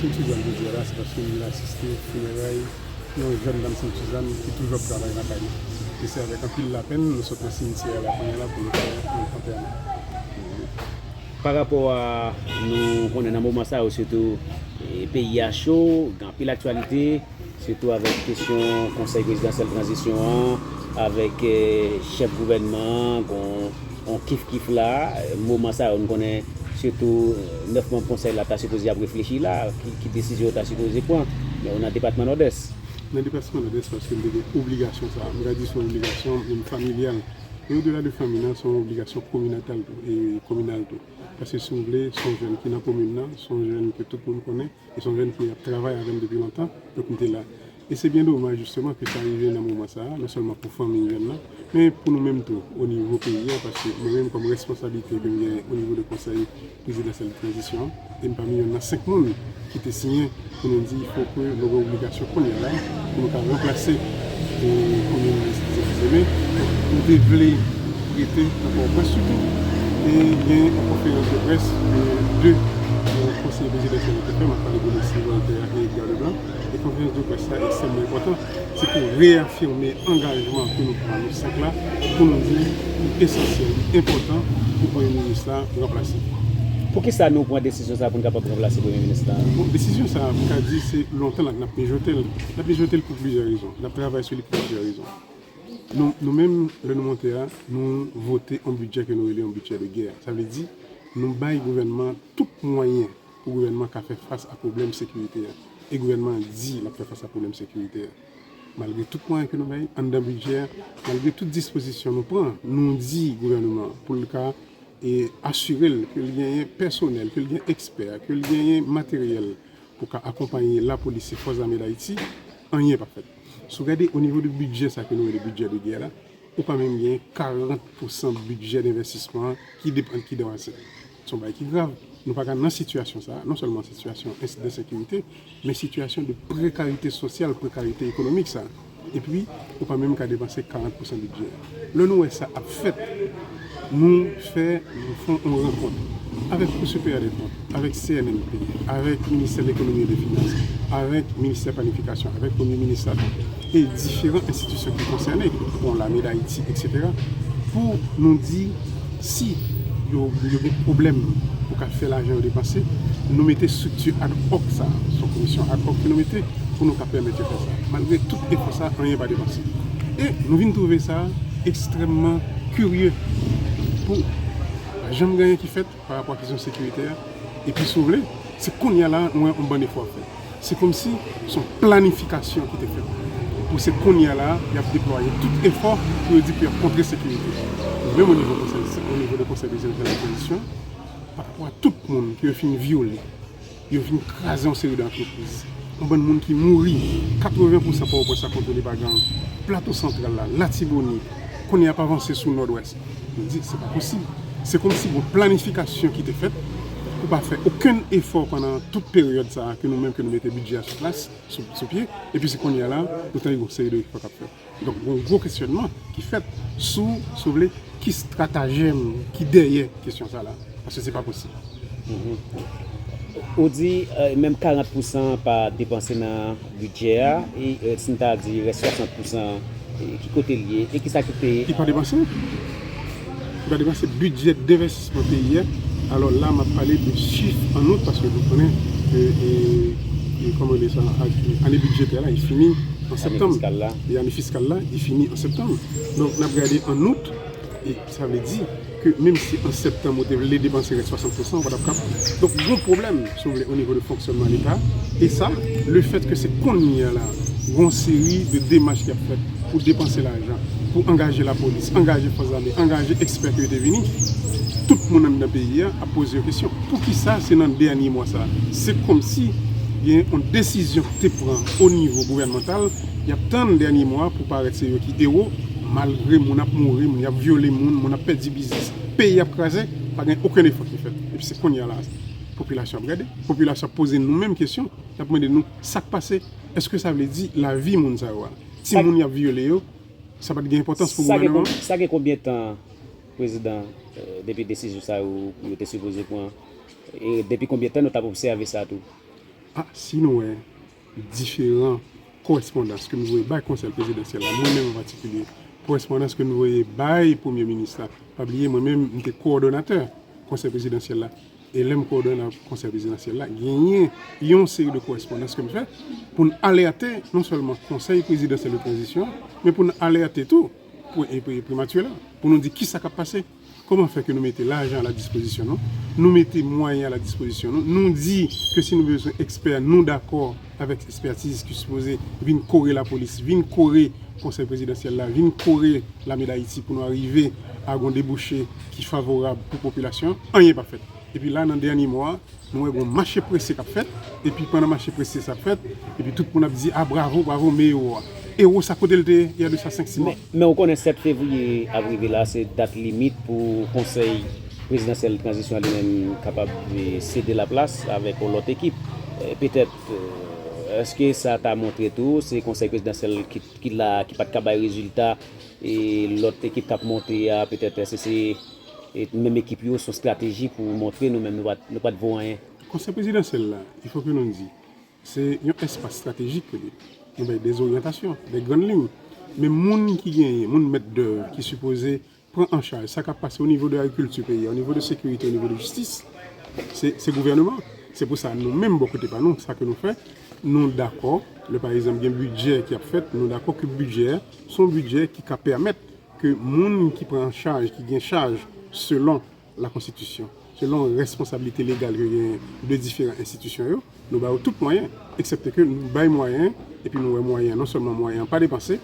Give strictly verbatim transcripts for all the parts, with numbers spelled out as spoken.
Sent Sizàn jodi a la, se paske m vin asiste finèray yon jèn dam Sent Sizàn ki toujou ap travay lakay li. E se avèk anpil lapenn nou sot nan simityè a la kounye a la pou nou fè yon antèman. Pa rapò a, nou konnen nan moman sa yo, sitou e, peyi a cho, gen anpil aktyalite, sitou avèk kesyon Konsèy Prezidansyèl Tranzisyon an, avèk e, chèf gouvènman an, gon on kif kif la, moman sa yo, nou konnen sitou e, nèf manm konsèy la ta sipoze ap reflechi la, ki, ki desizyon yo ta sipoze pran, men yo nan depatman Nòdès. Nan depatman Nòdès, paske m te gen obligasyon sa a. M ka di se yon obligasyon, menm familyal. Men odela de familyal, se yon obligasyon kominatal tou, e kominal tou. Paske si w vle, se yon jèn ki nan komin nan, se yon jèn ke tout moun konnen, e se yon jèn ki ap travay avè m depi lontan, donk m te la. E se byen domaj, jisteman, ke sa rive nan moman sa a, non sèlman pou fanmi jèn nan, men pou nou menm tou, o nivo peyi a, paske mwen menm, kòm responsablite ke m genyen o nivo de Konsèy Prezidansyèl de Tranzisyon an, e m pami youn nan senk moun ki te siyen pou nou di fòk nou gen obligasyon kounye a la pou nou ka ranplase e, premye minis Desalin. Nou te vle rete nan Pòtoprens sitou. E gen yon konferans de près de de konseye prezidansyèl yo te fè, m ap pale de Leslie Voltaire e Edgar Leblanc. E konferans de près la ekstrèmman enpòtan. Se pou reyafime angajman ke nou pran nou senk la, pou nou di li esansyèl, li enpòtan pou premye minis la ranplase. Poukisa nou pran desizyon sa pou n kapab ranplase premye minis la? Bon, desizyon sa, m ka di se lontan la n ap mijote l. N ap mijote l pou plizyè rezon. N ap travay sou li pou plizyè rezon. Nou, nou menm, lè nou monte a, nou vote yon bidjè ke nou rele yon bidjè de gè. Sa vle di, nou bay gouvènman an tout mwayen pou gouvènman ka fè fas a pwoblèm sekirite a. E gouvènman an di l ap fè fas a pwoblèm sekirite a. Malgre tout mwayen ke nou bay anndan bidjè a, malgre tout dispozisyon nou pran, nou di gouvènman an pou l ka e asire l ke l genyen pèsonèl, ke l gen ekspè, ke l genyen materyèl pou ka akonpaye lapolis e fòs ame Dayiti, anyen pa fèt. Si w gade o nivo de bidjè sa ke nou rele bidjè de gè la, ou pa menm gen karant pousan bidjè denvestisman an ki depann, ki depanse. Se yon bagay ki grav. Nou pa ka nan sitiyasyon sa, non sèlman sitiyasyon de sekirite, men sitiyasyon de prekarite sosyal, prekarite ekonomik sa. Epi, ou pa menm ka depanse karant pousan bidjè a. Lè nou wè sa ap fèt, nou fè, nou fè yon rankont avèk Kou Siperyè de Kont, avèk C N M P, avèk Ministè Lekonomi e de Finans, avèk Ministè Planifikasyon, avèk Premye Minis la tou, e diferan enstitisyon ki konsène, bon, Lame Dayiti, etsetera, pou nou di si yo, yo gen pwoblèm pou ka fè lajan yo depanse, nou mete estrikti ad hoc sa, se yon komisyon ad hoc ke nou mete pou nou ka pèmèt yo fè sa. Malgre tout efò sa, anyen pa depanse. E nou vin twouve sa ekstrèmman kirye pou pa janm gen anyen ki fèt pa rapò a kesyon sekirite a. Epi si w vle, se kounye a la nou wè yon bann efò ap fèt. Se kòmsi se yon planifikasyon ki te fèt. Pou se kounye a la, y ap deplwaye tout efò pou yo di pou y ap kontre sekirite. Nou menm o nivo konsèy, o nivo de Konsèy Prezidansyèl de Tranzisyon, pa rapò a tout moun ke yo fin vyole, yo fin kraze yon seri de antrepriz, yon bann moun ki mouri, katreven pousan Pòtoprens la kontwole pa gang, Plato Santral la, Latibonit, kounye a ap avanse sou Nòdwès. Nou di, se pa posib. Se kòmsi gon planifikasyon ki te fèt pou pa fè okenn efò pandan tout peryòd sa a ke nou menm ke nou mete bidjè a sou plas, sou, sou pye, epi se kounye a la, nou tande gon seri de efò k ap fèt. Donk, gon gwo kesyònman ki fèt sou, si w vle, ki estratajèm ki dèyè kesyon sa la. Paske se pa posib. Ou di e, menm karant pousan pa depanse nan bidjè a, e e, si n ta di rès swasant pousan, e, ki kote l ye, e kisa ki te. Ki pa depanse? Ki pa depanse bidjè denvestisman peyi a. Alò la, m ap pale de chif an out, paske nou konnen ke, e, e, kòman rele sa, ane bidjetè la, li fini an septanm. Ane fiskal la. E ane fiskal la, li fini an septanm. Donk, n ap gade an out, E sa vle di ke menm si an septanm ou te vle depanse rès swasant pousan, ou pa t ap kab. Donk, gon pwoblèm, si w vle, o nivo de fonksyònman Leta. E sa, lefèt ke se kounye a la, gon seri de demach ki ap fèt pou depanse lajan, pou angaje lapolis, angaje fòs ame, angaje ekspè ke yo te vini, tout moun anndan peyi a ap poze yo kesyon. Poukisa se nan dènye mwa sa a? Se kòmsi gen yon desizyon ki te pran o nivo gouvènmantal, y ap tann dènye mwa pou parèt se yo ki ewo, malgre moun ap mouri, moun y ap vyole moun, moun ap pèdi biznis, peyi ap kraze, pa gen okenn efò ki fèt. Epi se kounye a la, popilasyon ap gade, popilasyon ap poze nou menm kesyon, y ap mande nou sa k pase, èske sa vle di lavi moun sa yo a, timoun y ap vyole yo, sa pa t gen enpòtans pou gouvènman an? Sa gen konbyen tan, Prezidan, e, depi desizyon sa yo, yo te sipoze pran? E depi konbyen tan nou t ap obsève sa tou? A, si nou wè diferan korespondans ke m voye bay Konsèy Prezidansyèl la, mwen menm an patikilye, korespondans ke m voye bay Premye Minis la, pa bliye, mwen menm, m te kowòdonatè Konsèy Prezidansyèl la. E lè m kowòdone Konsèy Prezidansyèl la, genyen yon seri de korespondans ke m fè pou n alète non sèlman Konsèy Prezidansyèl de Tranzisyon, men pou n alète tou pou, e, pri- Primati la, pou nou di kisa k ap pase. Kòman fè ke nou mete lajan a la dispozisyon nou, nou mete mwayen a la dispozisyon nou, nou di ke si nou bezwen ekspè, nou dakò avèk ekspètiz ki sipoze vin kore lapolis, vin kore Konsèy Prezidansyèl la, vin kore Lame Dayiti pou nou arive a gon debouche ki favorab pou popilasyon, anyen pa fèt. Epi la, nan dènye mwa, nou wè gon mache prese k ap fèt, epi pandan mache prese sa ap fèt, epi tout moun ap di, a, bravo, bravo, men ewo a. Ewo sa, kote l te ye, y a de sa senk, sis mwa? Men, men ou konnen sèt fevriye ap rive la, se dat limit pou Konsèy Prezidansyèl Tranzisyon an li menm kapab, e, sede laplas avèk yon lòt ekip. E, petèt, e, èske sa ta montre tou, se Konsèy Prezidansyèl ki, ki la, ki pa t ka bay rezilta, e lòt ekip k ap monte a, petèt, èske se, e, menm ekip yo, se yon estrateji pou montre nou menm nou pa t, nou pa t vo anyen? Konsèy Prezidansyèl la, il faut que nou di, se yon espas estratejik ke li ye. Nou bay de zoryantasyon, de grann liy. Men moun ki genyen, moun mèt dèv ki sipoze pran an chaj sa k ap pase o nivo de agrikilti peyi a, o nivo de sekirite, o nivo de jistis, se, se gouvèneman. Se pou sa, nou menm, bò kote pa nou, sa ke nou fè, nou dakò, lè pa egzanp gen bidjè ki ap fèt, nou dakò ke bidjè a, se yon bidjè ki ka pèmèt ke moun ki pran chaj, ki gen chaj selon la konstitisyon, selon responsablite legal ke gen de diferan enstitisyon yo, nou ba yo tout mwayen, eksepte ke nou bay mwayen, epi nou wè mwayen, non sèlman mwayen an pa depanse,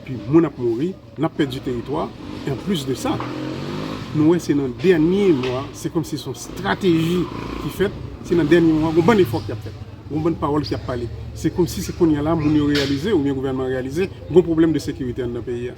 epi moun ap mouri, n ap pèdi teritwa, e an plis de sa, nou wè se nan dènye mwa, se kòmsi se yon estrateji ki fèt, se nan dènye mwa, gon bann efò ki ap fèt, gon bann pawòl ki ap pale. Se kòmsi se kounye a la, moun yo reyalize, oubyen gouvènman an reyalize, gon pwoblèm de sekirite anndan peyi a.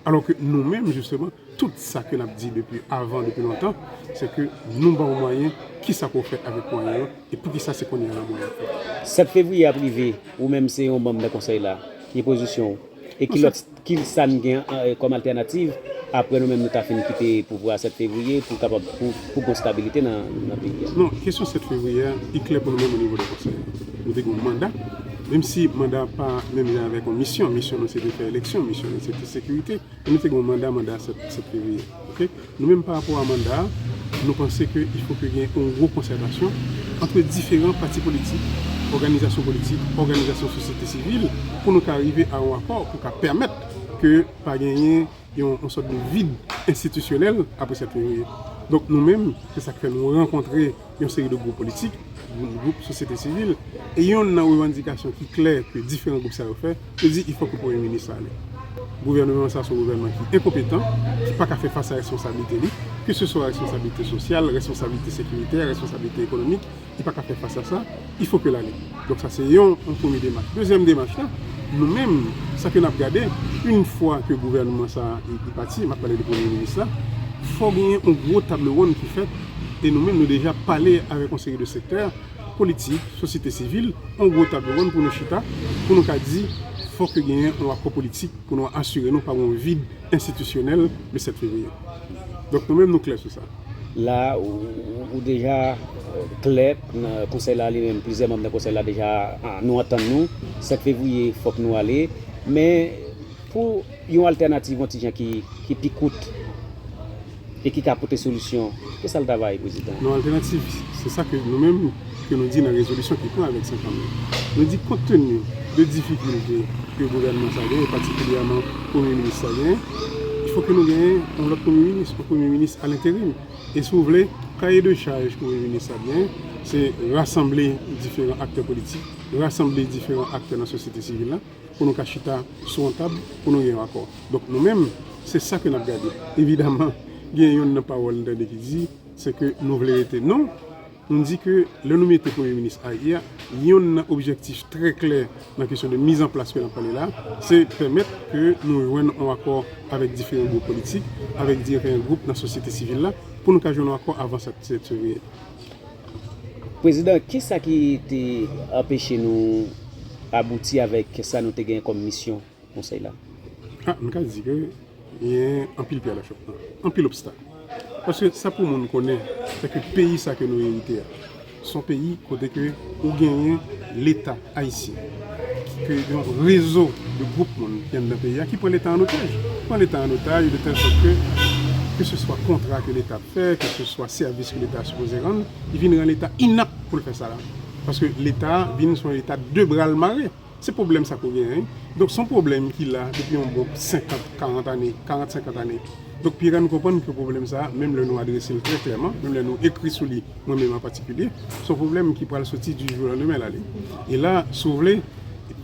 Alò ke nou menm, jisteman, tout sa ke n ap di depi avan, depi lontan, se ke nou ba w mwayen, kisa pou w fè avèk mwayen yo, e poukisa se kounye a la mwayen an fèt. Sèt fevriye ap rive, ou menm se yon manm nan konsèy la, ki pozisyon w? E ki lòt, ki sa n gen, e, kòm altènativ, apre nou menm nou ta fin kite pouvwa a sèt fevriye pou kapab, pou, pou gon stabilite nan, nan peyi a? Non, kesyon sèt fevriye a, li klè pou nou menm o nivo de konsèy la. Nou te gen yon manda, menm si manda a pa menm jan avèk yon misyon, misyon nou se te fè eleksyon, misyon nou se te sekirite, men nou te gen yon manda, manda a sèt, sèt fevriye. Oke? Nou menm pa rapò a manda a, nou panse ke il faut que gen yon gwo konsètasyon ant diferan pati politik, òganizasyon politik, òganizasyon sosyete sivil, pou nou ka rive a yon akò, pou ka pèmèt ke pa genyen yon, yon sòt de vid enstitisyonèl apre sèt fevriye. Donk nou menm, se sa k fè nou rankontre yon seri de gwoup politik, gwoup sosyete sivil, e yonn nan revandikasyon ki klè ke diferan gwoup sa yo fè, yo di il faut que premye minis la ale. Gouvènman sa se yon gouvènman ki enkonpetan, ki pa ka fè fas a responsablite li, ke se swa responsablite sosyal, responsablite sekiritè, responsablite ekonomik, li pa ka fè fas a sa, il faut que l ale. Donk sa se yon, yon premye demach. Dezyèm demach la, nou menm, sa ke n ap gade, yon fwa ke gouvènman sa a li, li pati, m ap pale de premye minis la, fò genyen yon gwo table ronde ki fèt, e nou menm nou deja pale avèk yon seri de sektè politik, sosyete sivil, yon gwo table ronde pou nou chita, pou nou ka di, fò ke genyen yon akò politik pou nou asire nou pa gen yon vid enstitisyonèl le sèt fevriye. Donk nou menm nou klè sou sa. La, ou, ou, ou deja, e, klè nan konsèy la li menm, plizyè manm nan konsèy la deja, a, nou antann nou, sèt fevriye, fòk nou ale. Men, pou yon altènativ, yon ti jan ki, ki pi kout, e ki ka pote solisyon, ki sa l ta va ye, prezidan? Non, altènativ, se sa ke nou menm, ke nou di nan rezolisyon ki pran avèk Senkanmi. Nou di, kontteni de difikilte ke gouvènman sa genyen, patikilyèman premye minis sa genyen, il faut que nou genyen yon lòt premye minis, yon premye minis a lenterim. E si w vle, kaye de chaj premye minis sa genyen, se rasanble diferan aktè politik, rasanble diferan aktè nan sosyete sivil la, pou nou ka chita sou yon tab, pou nou gen yon akò. Donk nou menm, se sa ke n ap gade. Evidaman, gen yonn nan pawòl n tande ki di, se ke nou vle rete. Non, nou di ke lè nou mete premye minis a ye a, yonn nan objektif trè klè nan kesyon de mizanplas ke n ap pale la, se pèmèt ke nou jwenn yon akò avèk diferan gwoup politik, avèk diferan gwoup nan sosyete sivil la, pou nou ka jwenn yon akò avan sèt, sèt fevriye. Prezidan, kisa ki te anpeche nou abouti avèk sa nou te gen kòm misyon konsèy la? A, m ka di ke gen anpil pyè dachòpman, anpil obstak. Paske sa pou moun konnen, se ke peyi sa ke nou erite a, Se yon peyi kote ke ou genyen Leta ayisyen, ke yon rezo de gwoup moun ki anndan peyi a ki pran Leta an otaj. Pran Leta an otaj de tèl sòt ke, ke se swa kontra ke Leta ap fè, ke se swa sèvis ke Leta sipoze rann, li vin rann Leta inap pou l fè sa la. Paske Leta vin se yon Leta de bra l mare. Se pwoblèm sa ke w genyen, wi. Donk, se yon pwoblèm ki la depi yon bon senkant, karant ane, karant, senkant ane. Donk, Pierre, nou konprann ke pwoblèm sa, menm lè nou adrese l trè klèman, menm lè nou ekri sou li, mwen menm an patikilye, se yon pwoblèm ki pral soti di jou o landemen l ale. E la, si w vle,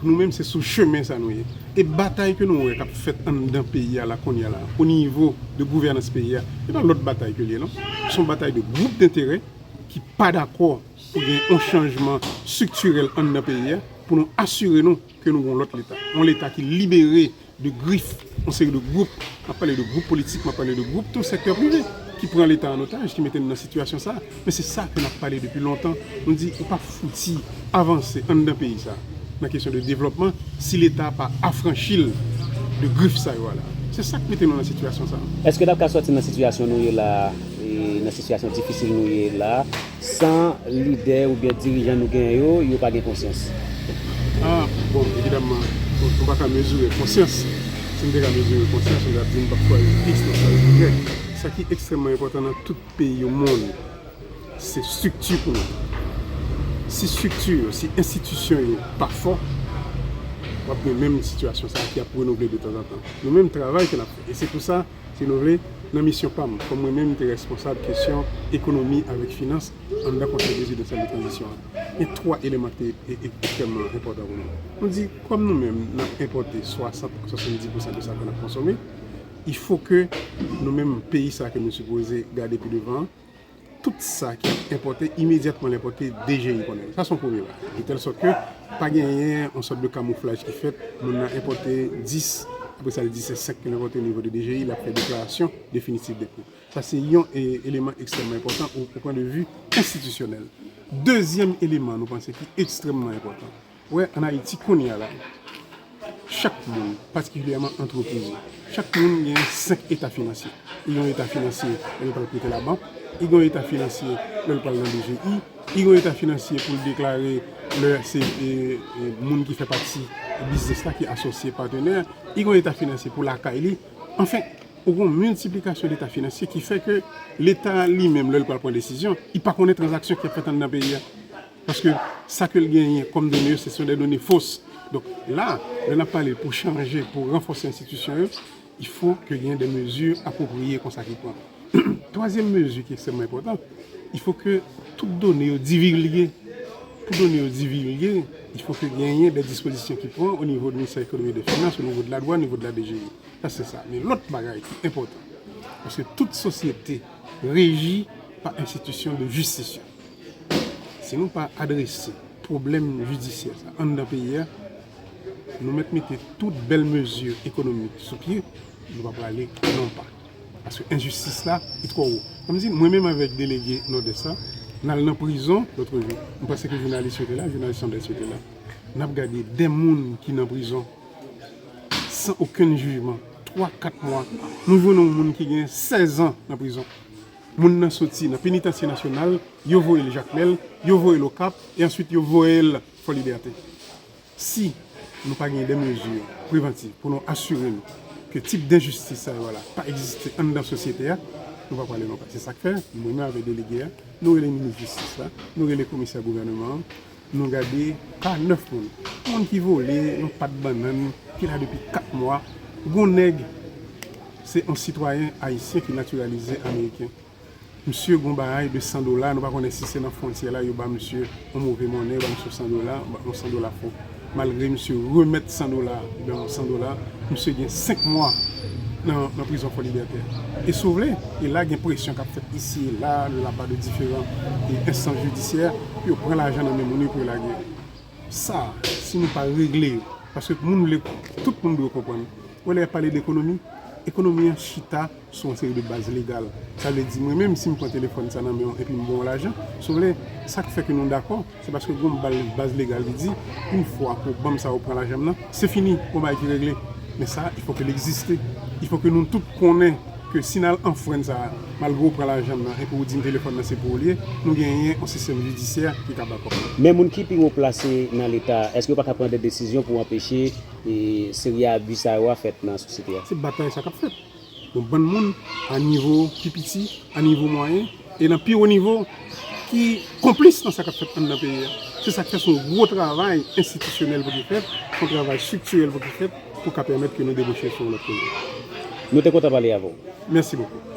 nou menm, se sou chemen sa nou ye. E batay ke nou wè k ap fèt anndan peyi a la, kounye a la, o nivo de gouvènans peyi a, se pa lòt batay ke l ye, non. Se yon batay de gwoup denterè ki pa dakò pou gen yon chanjman estriktirèl anndan peyi a, pou nou asire nou ke nou gen yon lòt Leta. Yon Leta ki libere de grif yon seri de gwoup. M ap pale de gwoup politik, m ap pale de gwoup tou sektè prive ki pran Leta an otaj, ki mete n nan sitiyasyon sa a. Men se sa ke n ap pale depi lontan. Nou di, ou pa fouti avanse anndan peyi sa a nan kesyon de devlòpman si Leta pa afranchi l de grif sa yo a la. Se sa k mete nou nan sitiyasyon sa a. Èske n ap ka sòti nan sitiyasyon nou ye la a, e nan sitiyasyon difisil nou ye la a, san lidè oubyen dirijan nou genyen yo, yo pa gen konsyans? Ah, bon, evidamman, nou pa ka mezire konsyans. Si n te ka mezire konsyans, nou t ap di n p ap chwazi pis, n ap chwazi regrè. Sa ki ekstrèmman enpòtan nan tout peyi o monn, se estrikti pou nou. Si estrikti yo, si enstitisyon yo pa fò, w ap gen menm sitiyasyon sa a ki ap renouvle de tanzantan. Nou menm, travay ke n ap fè. E se pou sa, si nou vle, nan misyon pa m, kòm mwen menm m te responsab kesyon ekonomi avèk finans anndan Konsèy Prezidansyèl de Tranzisyon an, gen twa eleman ki te e- e- ekstrèmman enpòtan pou nou. Nou di, kòm nou menm, n ap enpòte swasant a swasanndis pousan de sa ke n ap konsome, il faut que nou menm, peyi sa ke nou sipoze gade pi devan an, tout sa ki ap enpòte, imedyatman l enpòte, D G I konnen l. Sa se yon premye bagay. De tèl sòt ke pa genyen yon sòt de kamouflaj ki fèt, moun nan enpòte dis, apre sa l di se senk ke l enpòte o nivo de D G I, l ap fè deklarasyon definitif de pri. Sa se yon e- eleman ekstrèmman enpòtan o, o pwen de vi enstitisyonèl. Dezyèm eleman nou panse ki ekstrèmman enpòtan, wè, ann Ayiti kounye a la, chak moun, patikilyèman antrepriz yo, chak moun gen senk eta finansye. Li gen yon eta finansye lè l pral prete labank, li gen yon eta finansye lè l pral nan D G I, li gen yon eta finansye pou l deklare lè se e, e, moun ki fè pati biznis la ki asosye, patenè, li gen yon eta finansye pou lakay li. Anfen, ou gen yon miltiplikasyon deta finansye ki fè ke Leta li menm, lè l pral pran desizyon, li pa konnen tranzaksyon ki ap fèt anndan peyi a. Paske sa ke l genyen kòm done yo, se sont des données fausses. Donk la, lè n ap pale pou chanje, pou ranfòse enstitisyon yo, il faut que gen de mezi apwopriye konsa ki pran. Twazyèm mezi ki ekstrèmman enpòtan, il faut que tout done yo divilge. Pou done yo divilge, il faut que genyen de dispozisyon ki pran o nivo de Ministè Ekonomi e de Finans, o nivo de la Dwàn, o nivo de la D G I. Sa se sa. Men lòt bagay ki enpòtan, paske tout sosyete reji pa enstitisyon de jistis yo. Si nou pa adrese pwoblèm jidisyè sa anndan peyi a, nou mèt mete tout bèl mezi ekonomik sou pye, nou pa prale non pa. Paske enjistis la, li twò wo. Kòmsi mwen menm avèk delege Nòdès la, n al nan prizon lòt jou. M panse ke jounalis yo te la, jounalis Nòdès yo te la. N ap gade de moun ki nan prizon san okenn jijman, twa, kat mwa. Nou jwenn yon moun ki gen sèz an nan prizon. Moun nan soti nan Penitansye Nasyonal, yo voye l Jakmèl, yo voye l Okap, e answit yo voye l Fòlibète. Si nou pa gen de mezi prevantif pou nou asire nou ke tip denjistis sa yo la pa egziste anndan sosyete a, nou pa prale non pa. Se sa k fè, mwen menm avèk delege a, nou rele minis jistis la, nou rele komisè gouvènman an, nou gade ka nèf moun. Moun ki vole yon pat bannann ki la depi kat mwa, gon nèg, se yon sitwayen ayisyen ki natiralize ameriken. Misye gon bagay de san dola, nou pa konnen si se nan fwontyè la yo ba misye yon move monnen, yo ba misye san dola, yon san dola fo. Malgre misye remèt san dola, oubyen yon san dola, misye gen senk mwa nan, nan prizon Fòlibète. E si w vle, e la gen presyon k ap fèt isi e la, de la pa de diferan e enstans jidisyè, pou yo pran lajan nan men moun yo pou yo lage. Sa, si nou pa regle yo, paske moun vle, tout moun dwe konprann. Ou lè y ap pale de ekonomi, ekonomi an chita sou yon seri de baz legal. Sa vle di, mwen menm, si m pran telefòn sa nan men w epi m ba w lajan, si w vle, sa k fè ke nou dakò, se paske gen yon bal-, baz legal ki di, yon fwa ke banm sa yo pran lajan m nan, se fini, gon bagay ki regle. Men sa, il faut que l egziste. Il faut que nou tout konnen Ke si n al anfrenn sa, malgre w pran lajan m nan, epi w di m telefòn nan se pou ou l ye, nou genyen yon sistèm jidisyè ki ka ba kòb. Men moun ki pi wo plase nan Leta, èske yo pa ka pran de desizyon pou anpeche e, seri abi sa yo a fèt nan sosyete a? Se batay sa k ap fèt. Yon bann moun a nivo pi piti, a nivo mwayen, e nan pi wo nivo ki konplis nan sa k ap fèt anndan peyi a. Se sa k fè se yon gwo travay enstitisyonèl pou ki fèt, se yon travay estriktirèl pou ki fèt, pou ka pèmèt ke nou debouche sou yon lòt kote. Nou te kontan pale avè w. Mèsi bokou.